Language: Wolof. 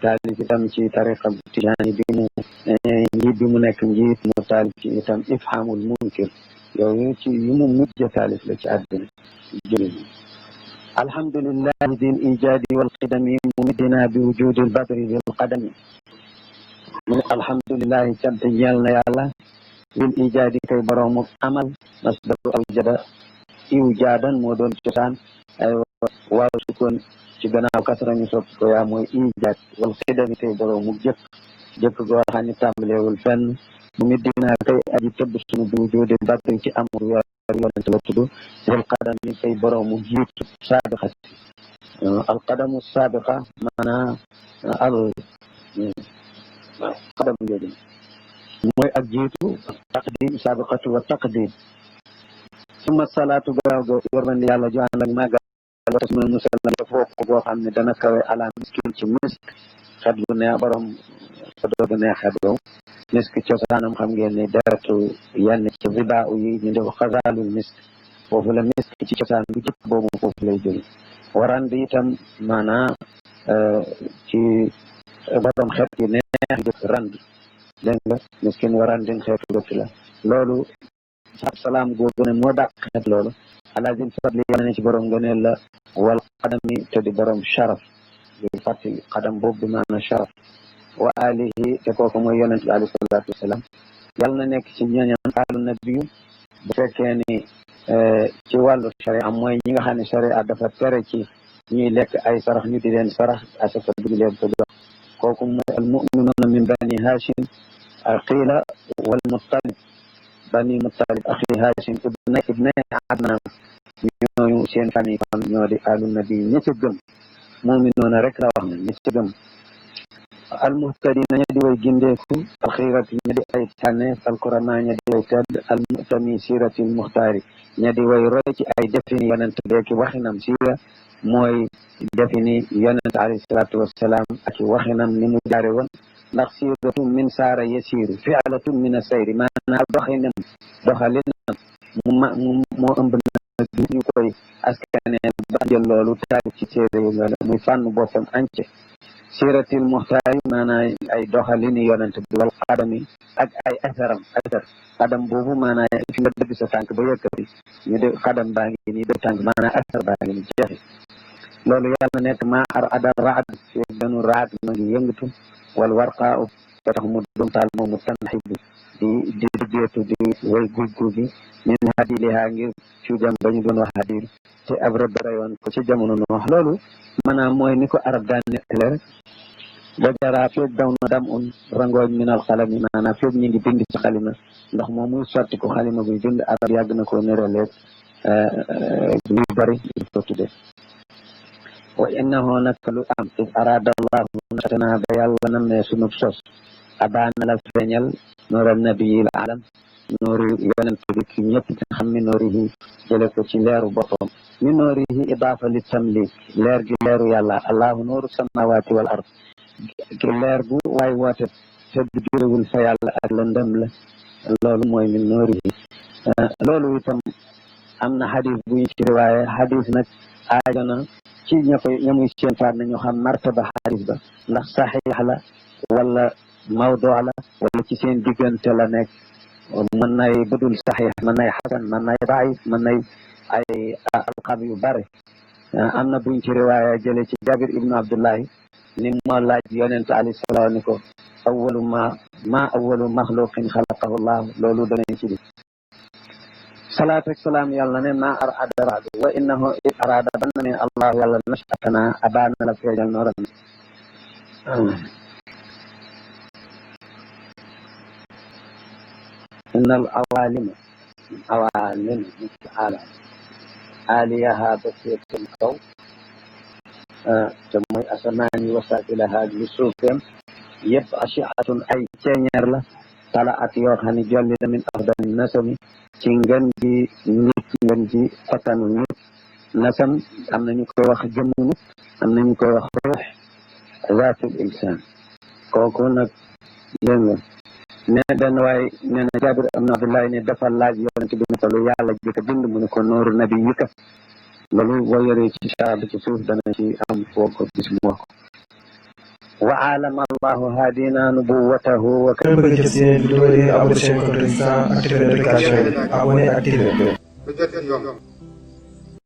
taalif itam ci tariqa tijaani bi mu njiit bi mu nekk njiit mu taalif ci itam ifhamul munkir yooyu ci yu mu mujj taalif la ci àdduna jullit alhamdulillahi dil ijaadi wal qidami mumidina bi wujudil badri bil qadami mu ne alhamdulillahi cant ñeel na yàlla dil ijaadi kay boroomu amal masdaru awjada iwjaadan moo doon cosaan ay waaw sukkoon ci gannaaw kasra ñu soppi ko yaa mooy ijaad wal qidami kay boroomu jëkk goo xam ne tàmbalewul fenn mu mi dinaa kay aji tëbb sunu bi wujudil badri ci amul weer yonent la tudd wal qadami kay boroomu jiitu saabiqa alqadamu saabiqa maanaa al qadam jooju mooy ak jiitu taqdim saabiqatu wa taqdim suma salaatu garaaw ga yërmande yàlla ju ànd ak màggal tasma musallam te foofu boo xam ne dana kawe ala miskin ci misk xet bu neex borom sa doogu neex xet boobu misk cosaanam xam ngeen ne deretu yenn ci riba yi ñu def xasaalul misk foofu la misk ci cosaan bu jëkk boobu foofu lay jóge waran bi itam maanaa ci borom xet yu neex dëkk rand dégg nga miskin warandin xeetu dëkk la loolu salaam googu ne moo dàq xeet loolu alazim fadli yàlla ne ci borom ngëneel la wal qadami te di borom sharaf di fàttali qadam boobu bi maana sharaf wa alihi te kooku mooy yonent bi alayhi salaatu wasalaam yàlla na nekk ci ñooñam alu nabiyu bu fekkee ni ci wàllu sharia mooy ñi nga xam ne sharia dafa tere ci ñuy lekk ay sarax ñu di leen sarax asaka duñ leen ko jox kooku mooy al muminuuna min bani hashim qiila wal muttalib bani muttalib axi hashim ibne adnaan ñooñu seen famille kon ñoo di alu nabi ñi ci gëm muminuuna rek la wax na ñi ci gëm al muhtadina ña di way gindeeku alxiirati ña di ay tànneef alkurama ña di way tedd al mutami sirati al muxtaari ña di way roy ci ay defini yonent beeki waxinam siira mooy defini yonent alayhi salaatu wassalaam ak waxinam ni mu jaare woon ndax siiratu min saara yasiiru fi'latu min asayri maanaam doxinam doxalinam moo ëmb nag ñu koy askaneen ba jël loolu taarif ci téere yi loolu muy fànn boppam ance siratil muxtaari maanaam ay doxalini yonent bi wal qadami ak ay asaram asar qadam boobu maanaam fi nga dëgg sa tànk ba yëkkati ñu de qadam baa ngi nii dëgg tànk maanaam asar baa ngi nii jeexi loolu yàlla nekk maa ar adal raad fi danu raad ma ngi yëngatu wal warqaa ba tax mu doon taal moom mu tanxibu di duggeetu di way guub gi min hadiliha ngir cuujam ba ñu doon wax hadir te ab rëbb rayoon ko ci jamono no wax loolu maanaam mooy ni ko arab daan nettale rek ba jaraa feeg daw na dam un rangooñ minal xalami maanaam feeg ñu ngi bind ci xalima ndax moom muy sotti ko xalima buy bind arab yàgg na ko néraleeg luy bari di ko tudde wa innahu nag lu am id arada allahu nasatana ba yàlla nam ne sunub sos abaana la feeñal nooral nabiyil alam nooru yonent bi ki ñëpp nga xam mi noorihi jële ko ci leeru boppam mi noorihi idaafa li tamlik leer gi leeru yàlla allahu nooru samawati wal ard ki leer bu waay woote te du jógewul fa yàlla ak lëndëm la loolu mooy min noorihi loolu itam am na xadis bu ñu ci riwaaye xadis nag aajo na ci ña muy seen faat nañu xam martaba xadis ba ndax saxiix la wala mawdu la wala ci seen diggante la nekk mën nay budul saxiix mën nay xasan mën nay daif mën nay ay alqab yu bare am na buñ ci riwaaya jële ci Jabir ibnu Abdullahi ni moo laaj yonent alayhi salaam ni ko awalu ma awalu maxluqin xalaqahu llah loolu danañ ci di salaatu ak salaam yàlla ne ma ar adaradu wa innahu id arada ban ne allah yàlla nashatana abaana la feeñal nooram إن العوالم عوالم تعالى آليها بسيط الكون تموي أسماني وسائلها لسوكم يبقى أشعة أي تنير له طلعت يوخاني جلد من أفضل النسم تنجن دي نيت نجن فتن نيت نسم أمنا نكو وخ جمون أمنا نكو وخ روح ذات الإنسان كوكونا ينغ ne benn waay nee na Jaabir ibn Abdullahi ne dafa laaj yonent bi ne ko lu yàlla jëkk bind mu ne ko nooru nabi yi ka loolu boo yoree ci saa bi ci suuf dana ci am foo ko gis mu wax ko wa alama allahu hadina nubuwatahu wa Kau bëgg jot seen vidéo yi abonné seen compte Résistant activé notification yi abonné activé